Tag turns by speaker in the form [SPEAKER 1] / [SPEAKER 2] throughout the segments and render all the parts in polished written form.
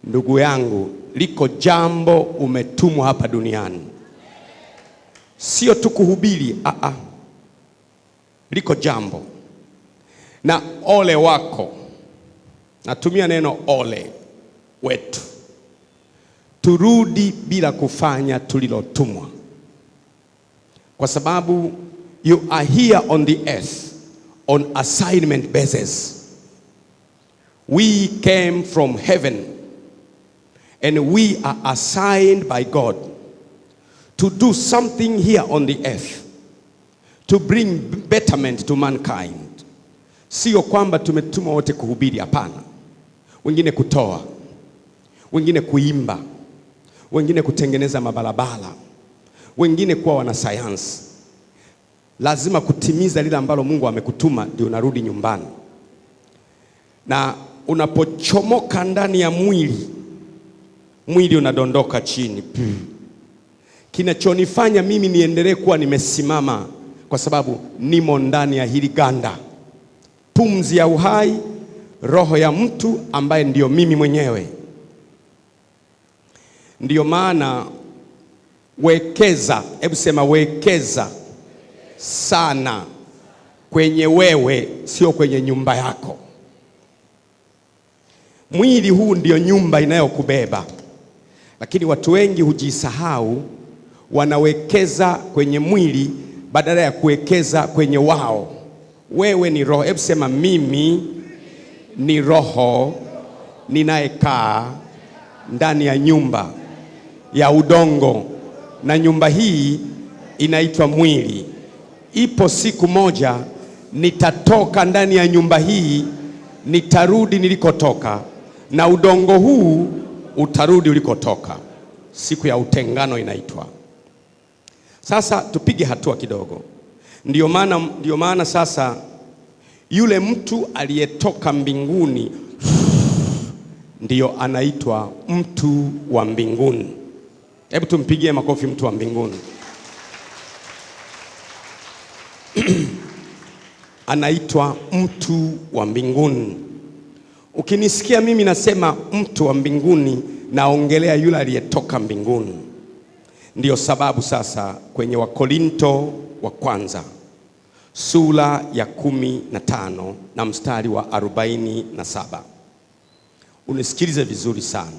[SPEAKER 1] Ndugu yangu, liko jambo umetumwa hapa duniani, sio tu kuhubiri. Aa, liko jambo, na ole wako, natumia neno ole wetu, turudi bila kufanya tulilotumwa, kwa sababu you are here on the earth on assignment basis. We came from heaven and we are assigned by God to do something here on the earth to bring betterment to mankind. Sio kwamba tumetumwa wote kuhubiri, hapana. Wengine kutoa, wengine kuimba, wengine kutengeneza mabarabara, wengine kuwa wanasayansi. Lazima kutimiza lile ambalo Mungu amekutuma, ndio unarudi nyumbani. Na unapochomoka ndani ya mwili, mwili unadondoka chini. Kinachonifanya mimi niendelee kuwa nimesimama, kwa sababu nimo ndani ya hili ganda, pumzi ya uhai, roho ya mtu ambaye ndiyo mimi mwenyewe. Ndiyo maana wekeza, hebu sema wekeza sana kwenye wewe, sio kwenye nyumba yako. Mwili huu ndio nyumba inayokubeba, lakini watu wengi hujisahau, wanawekeza kwenye mwili badala ya kuwekeza kwenye wao. Wewe ni roho. Hebu sema mimi ni roho ninayekaa ndani ya nyumba ya udongo, na nyumba hii inaitwa mwili. Ipo siku moja nitatoka ndani ya nyumba hii, nitarudi nilikotoka, na udongo huu utarudi ulikotoka. Siku ya utengano inaitwa. Sasa tupige hatua kidogo. Ndiyo maana sasa yule mtu aliyetoka mbinguni ndiyo anaitwa mtu wa mbinguni. Hebu tumpigie makofi mtu wa mbinguni. Anaitwa mtu wa mbinguni. Ukinisikia mimi nasema mtu wa mbinguni, naongelea yule aliyetoka mbinguni. Ndiyo sababu sasa kwenye Wakorinto wa kwanza sura ya 15 na mstari wa 47, unisikilize vizuri sana.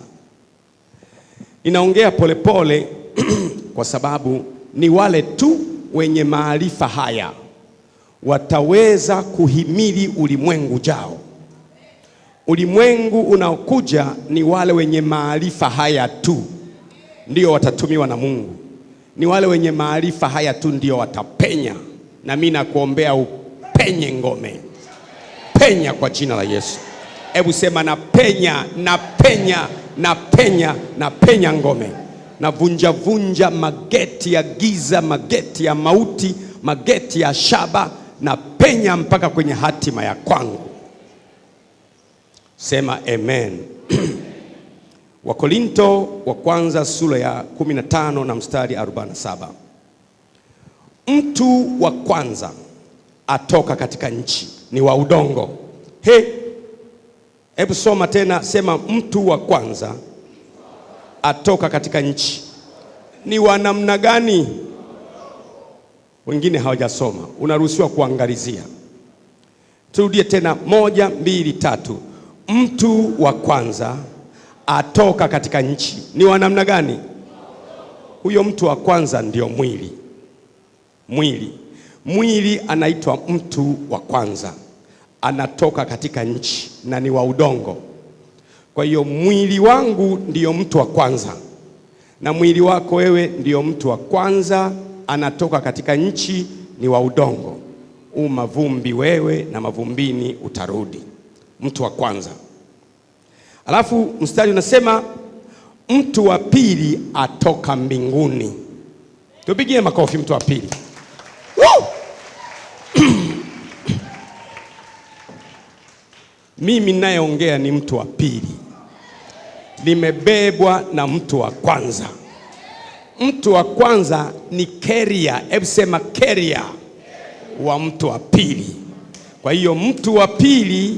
[SPEAKER 1] Ninaongea polepole kwa sababu ni wale tu wenye maarifa haya wataweza kuhimili ulimwengu ujao. Ulimwengu unaokuja ni wale wenye maarifa haya tu ndio watatumiwa na Mungu. Ni wale wenye maarifa haya tu ndio watapenya. Na mimi nakuombea upenye ngome, penya kwa jina la Yesu. Hebu sema napenya, napenya, napenya, napenya ngome, navunja vunja mageti ya giza, mageti ya mauti, mageti ya shaba, napenya mpaka kwenye hatima ya kwangu. Sema amen. Wakorinto wa kwanza sura ya 15 na mstari 47. Mtu wa kwanza atoka katika nchi, ni wa udongo. He, hebu soma tena, sema mtu wa kwanza atoka katika nchi ni wa namna gani? Wengine hawajasoma, unaruhusiwa kuangalizia. Turudie tena, 1 2 3. Mtu wa kwanza atoka katika nchi ni wa namna gani? Huyo mtu wa kwanza ndio mwili. Mwili anaitwa mtu wa kwanza, anatoka katika nchi na ni wa udongo. Kwa hiyo mwili wangu ndiyo mtu wa kwanza, na mwili wako wewe ndiyo mtu wa kwanza, anatoka katika nchi, ni wa udongo. U mavumbi wewe, na mavumbini utarudi. Mtu wa kwanza. Alafu mstari unasema mtu wa pili atoka mbinguni. Tupigie makofi mtu wa pili. Woo! Mimi ninayeongea ni mtu wa pili. Nimebebwa na mtu wa kwanza. Mtu wa kwanza ni carrier, hebu sema carrier wa mtu wa pili. Kwa hiyo mtu wa pili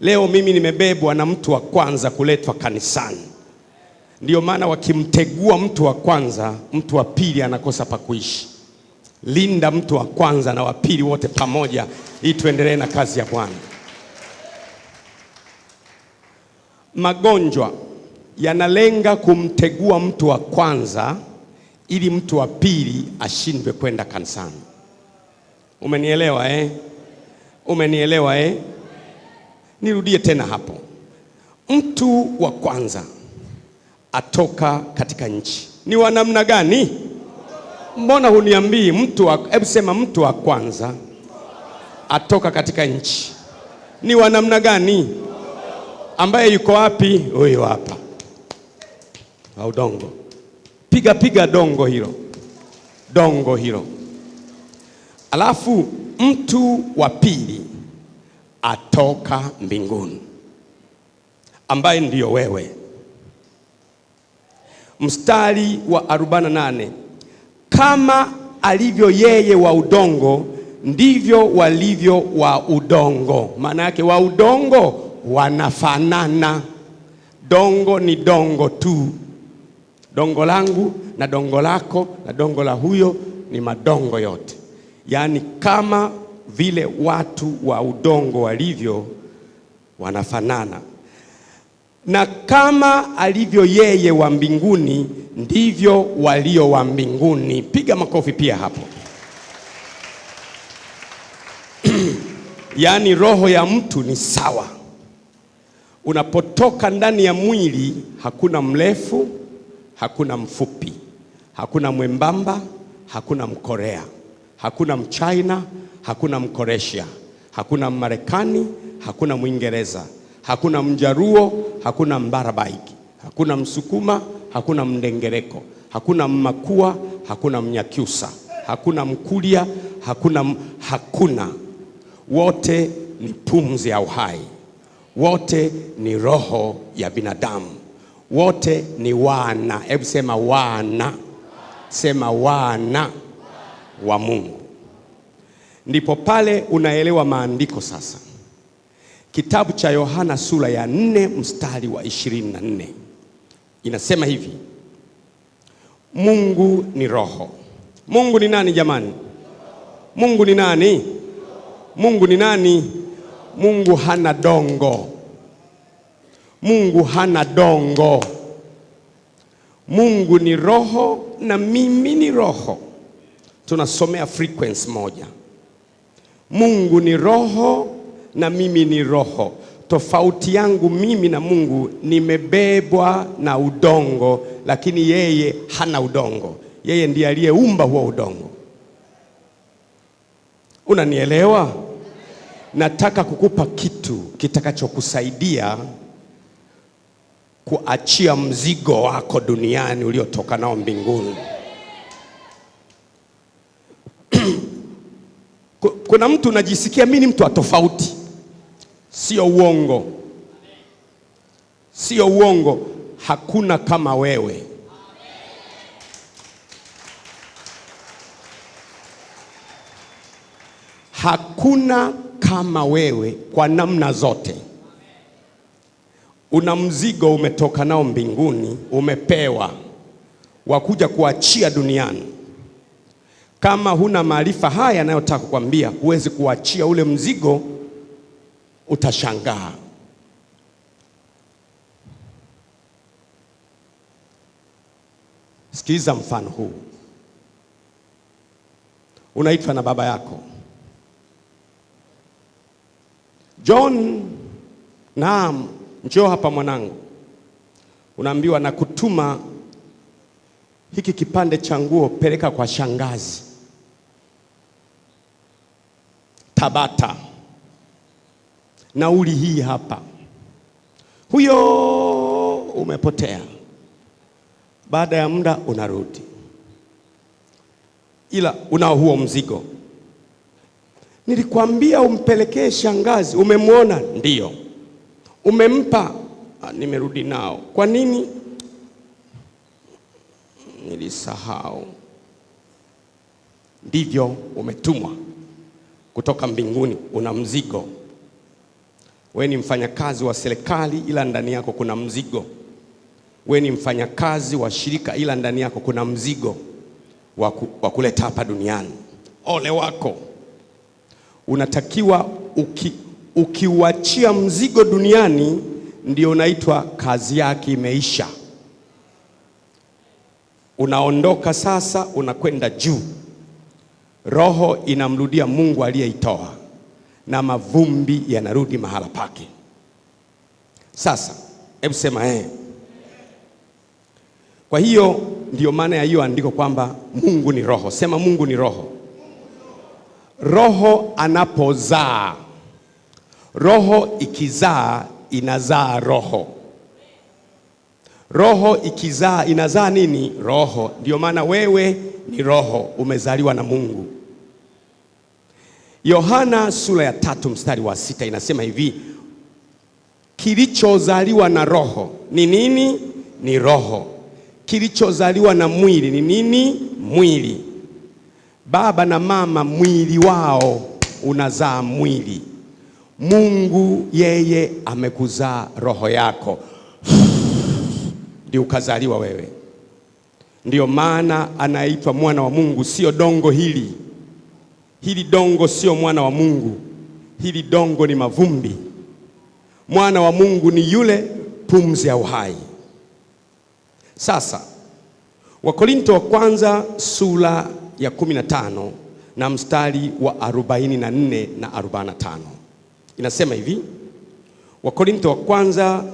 [SPEAKER 1] leo mimi nimebebwa na mtu wa kwanza kuletwa kanisani. Ndiyo maana wakimtegua mtu wa kwanza, mtu wa pili anakosa pa kuishi. Linda mtu wa kwanza na wa pili wote pamoja, ili tuendelee na kazi ya Bwana. Magonjwa yanalenga kumtegua mtu wa kwanza ili mtu wa pili ashindwe kwenda kanisani. Umenielewa eh? Umenielewa eh? Nirudie tena hapo. Mtu wa kwanza atoka katika nchi ni wa namna gani? Mbona huniambii? Hebu sema, mtu wa kwanza atoka katika nchi ni wa namna gani? Ambaye yuko wapi? Huyo hapa wa udongo. Piga piga dongo hilo, dongo hilo. Alafu mtu wa pili atoka mbinguni, ambaye ndiyo wewe. Mstari wa 48, kama alivyo yeye wa udongo, ndivyo walivyo wa udongo. Maana yake wa udongo wanafanana. Dongo ni dongo tu. Dongo langu na dongo lako na dongo la huyo ni madongo yote. Yaani kama vile watu wa udongo walivyo wanafanana. Na kama alivyo yeye wa mbinguni, ndivyo walio wa mbinguni. Piga makofi pia hapo. Yaani roho ya mtu ni sawa. Unapotoka ndani ya mwili, hakuna mrefu, hakuna mfupi, hakuna mwembamba, hakuna Mkorea, hakuna Mchina, hakuna Mkoresia, hakuna Mmarekani, hakuna Mwingereza, hakuna Mjaruo, hakuna Mbarabaiki, hakuna Msukuma, hakuna Mndengereko, hakuna Mmakua, hakuna Mnyakyusa, hakuna Mkulia, hakuna. Wote ni pumzi ya uhai, wote ni roho ya binadamu, wote ni wana. Hebu sema wana, sema wana wa Mungu. Ndipo pale unaelewa maandiko sasa. Kitabu cha Yohana sura ya 4 mstari wa 24 inasema hivi: Mungu ni roho. Mungu ni nani jamani? Mungu ni nani? Mungu ni nani? Mungu hana dongo. Mungu hana dongo. Mungu ni roho na mimi ni roho. Tunasomea frequency moja. Mungu ni roho na mimi ni roho. Tofauti yangu mimi na Mungu, nimebebwa na udongo, lakini yeye hana udongo. Yeye ndiye aliyeumba huo udongo. Unanielewa? Nataka kukupa kitu kitakachokusaidia kuachia mzigo wako duniani uliotoka nao mbinguni. Kuna mtu unajisikia mimi ni mtu wa tofauti. Sio uongo, sio uongo. Hakuna kama wewe. Hakuna kama wewe kwa namna zote. Una mzigo umetoka nao mbinguni, umepewa wakuja kuachia duniani. Kama huna maarifa haya yanayotaka kukwambia, huwezi kuachia ule mzigo, utashangaa. Sikiliza mfano huu. Unaitwa na baba yako John, naam, njoo hapa mwanangu. Unaambiwa nakutuma hiki kipande cha nguo, peleka kwa shangazi Tabata, nauli hii hapa. Huyo umepotea. Baada ya muda unarudi, ila unao huo mzigo. Nilikwambia umpelekee shangazi, umemwona? Ndiyo. Umempa? Nimerudi nao. Kwa nini? Nilisahau. Ndivyo umetumwa kutoka mbinguni, una mzigo. Wewe ni mfanyakazi wa serikali, ila ndani yako kuna mzigo. We ni mfanyakazi wa shirika, ila ndani yako kuna mzigo wa kuleta hapa duniani. Ole wako! Unatakiwa ukiuachia mzigo duniani, ndio unaitwa kazi yake imeisha. Unaondoka sasa, unakwenda juu. Roho inamrudia Mungu aliyeitoa na mavumbi yanarudi mahala pake. Sasa hebu sema eh. Kwa hiyo ndiyo maana ya hiyo andiko kwamba Mungu ni roho. Sema Mungu ni roho. Roho anapozaa, roho ikizaa inazaa roho. Roho ikizaa inazaa nini? Roho. Ndiyo maana wewe ni roho, umezaliwa na Mungu. Yohana sura ya 3 mstari wa 6 inasema hivi, kilichozaliwa na roho ni nini? Ni roho. Kilichozaliwa na mwili ni nini? Mwili. Baba na mama mwili wao unazaa mwili. Mungu yeye amekuzaa roho yako, ndio ukazaliwa wewe. Ndio maana anaitwa mwana wa Mungu, sio dongo hili. Hili dongo sio mwana wa Mungu, hili dongo ni mavumbi. Mwana wa Mungu ni yule pumzi ya uhai. Sasa Wakorinto wa kwanza sura ya 15 na mstari wa 44 na 45 inasema hivi. Wakorinto wa kwanza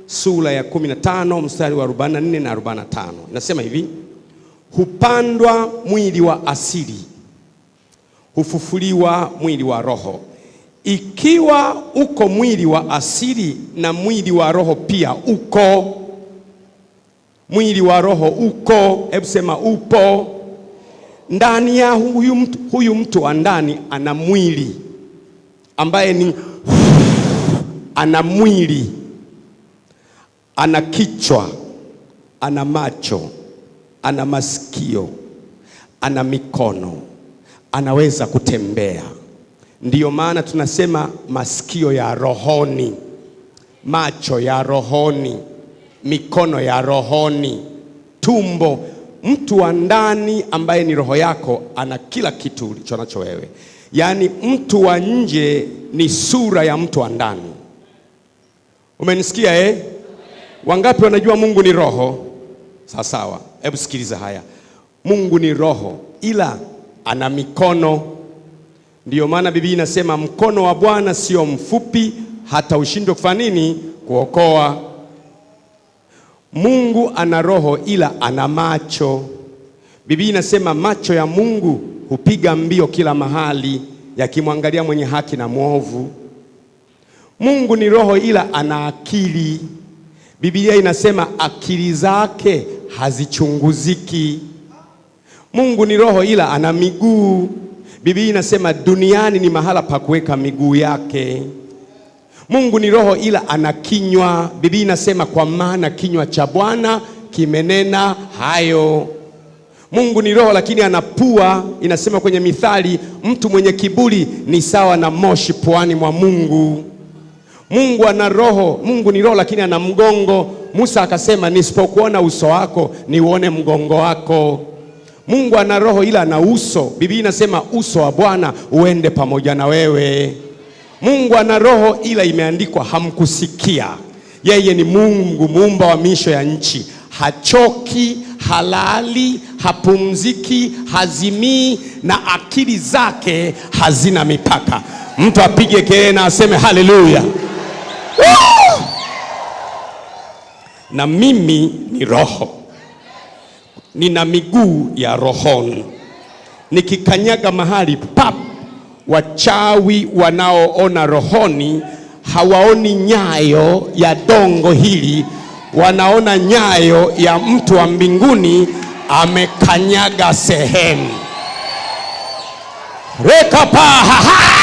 [SPEAKER 1] sura ya 15 mstari wa 44 na 45 inasema hivi, hupandwa mwili wa asili, hufufuliwa mwili wa roho. Ikiwa uko mwili wa asili na mwili wa roho pia uko. Mwili wa roho uko, hebu sema upo. Ndani ya huyu mtu wa ndani ana mwili ambaye ni ana mwili, ana kichwa, ana macho, ana masikio, ana mikono, anaweza kutembea. Ndiyo maana tunasema masikio ya rohoni, macho ya rohoni, mikono ya rohoni, tumbo. Mtu wa ndani ambaye ni roho yako ana kila kitu ulichonacho wewe. Yaani mtu wa nje ni sura ya mtu wa ndani. Umenisikia eh? Wangapi wanajua Mungu ni roho? Sawa sawa. Hebu sikiliza haya. Mungu ni roho ila ana mikono. Ndiyo maana Biblia inasema mkono wa Bwana sio mfupi hata ushindwe kufanya nini? Kuokoa. Mungu ana roho ila ana macho. Biblia inasema macho ya Mungu hupiga mbio kila mahali, yakimwangalia mwenye haki na mwovu. Mungu ni roho ila ana akili. Biblia inasema akili zake hazichunguziki. Mungu ni roho ila ana miguu. Biblia inasema duniani ni mahala pa kuweka miguu yake. Mungu ni roho ila ana kinywa. Biblia inasema kwa maana kinywa cha Bwana kimenena hayo. Mungu ni roho lakini ana pua. Inasema kwenye Mithali, mtu mwenye kiburi ni sawa na moshi puani mwa Mungu. Mungu ana roho, Mungu ni roho lakini ana mgongo. Musa akasema nisipokuona uso wako niuone mgongo wako. Mungu ana roho ila ana uso. Biblia inasema uso wa Bwana uende pamoja na wewe. Mungu ana roho ila imeandikwa hamkusikia. Yeye ni Mungu muumba wa miisho ya nchi. Hachoki, halali, hapumziki, hazimii na akili zake hazina mipaka. Mtu apige kelele na aseme haleluya. Na mimi ni roho, nina miguu ya rohoni. Nikikanyaga mahali pap, wachawi wanaoona rohoni hawaoni nyayo ya dongo hili, wanaona nyayo ya mtu wa mbinguni amekanyaga sehemu. Rekapahaha.